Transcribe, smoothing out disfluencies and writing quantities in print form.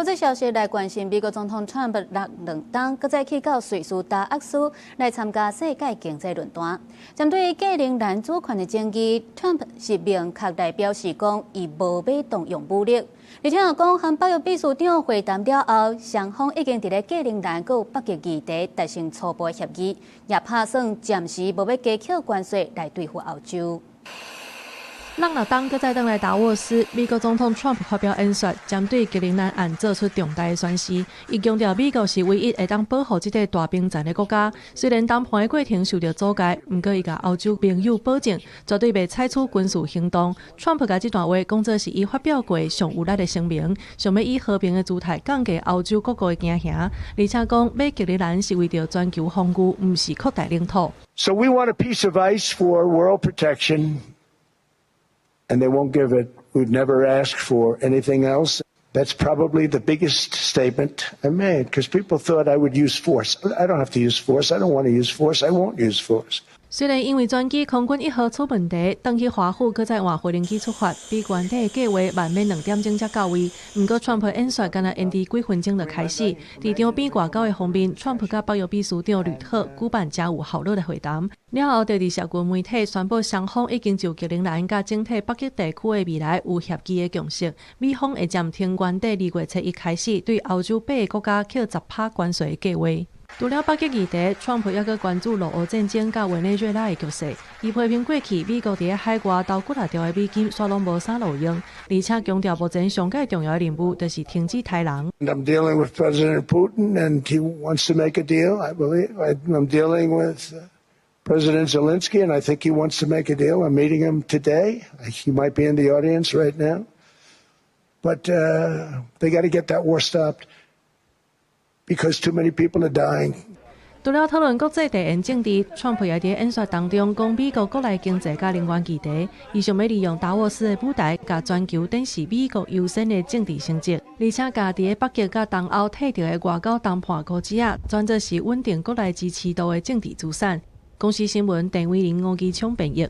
國際消息來關心，美國總統川普橐兩冬，閣再去到瑞士達沃斯來參加世界經濟論壇。針對格陵蘭主權的爭議，川普是明確來表示講，伊無欲動用武力。而且講和北約秘書長會談了後，雙方已經佇咧格陵蘭佮北極議題達成初步協議，也拍算暫時無欲加課關稅來對付歐洲。橐六冬閣再轉來達沃斯，美國總統川普發表演說，針對格陵蘭案做出重大的宣示。伊強調美國是唯一會當保護這塊大冰層的國家。雖然談判的過程受著阻礙，毋過伊共歐洲盟友保證，絕對袂採取軍事行動。川普共這段話講做是伊發表過上有力的聲明，想欲以和平的姿態降低歐洲各國的驚嚇，而且講買格陵蘭是為著全球防禦，毋是擴大領土。 So we want a piece of ice for world protection. And they won't give it. We've never asked for anything else. That's probably the biggest statement I made because people thought I would use force. I don't have to use force. I don't want to use force. I won't use force. 雖然因為專機空軍一號出問題，轉去華府，閣再換飛行機出發，比原底計劃慢欲2點鐘才到位。毋過，川普演說干焦延遲幾分鐘就開始。佇場邊外交的方面，川普佮北約秘書長呂特舉辦誠有效率的會談。了後，就佇社群媒體宣布，雙方已經就格陵蘭佮整體北極地區的未來有協議的共識。美方會暫停原底2月初一開始對歐洲八个國家課10趴關稅的計劃。除了北極議題，川普猶閣關注俄烏戰爭佮委內瑞拉的局勢。伊批評過去美國佇海外投幾若兆的美金，煞攏無啥路用，而且強調目前上蓋重要的任務就是停止刣人。 I'm dealing with President Putin, and he wants to make a deal. I believe I'm dealing with President Zelensky, and I think he wants to make a deal. I'm meeting him today. He might be in the audience right now. But they got to get that war stopped because too many people are dying. 除了討論國際地緣政治，川普也佇演說當中講美國國內經濟佮能源議題。伊想欲利用達沃斯的舞台，共全球展示美國優先的政治成績，而且共佇北極佮東歐締著的外交談判孤子仔，轉做是穩定國內支持度的政治資產。公視新聞鄧偉玲、吳基聰編譯。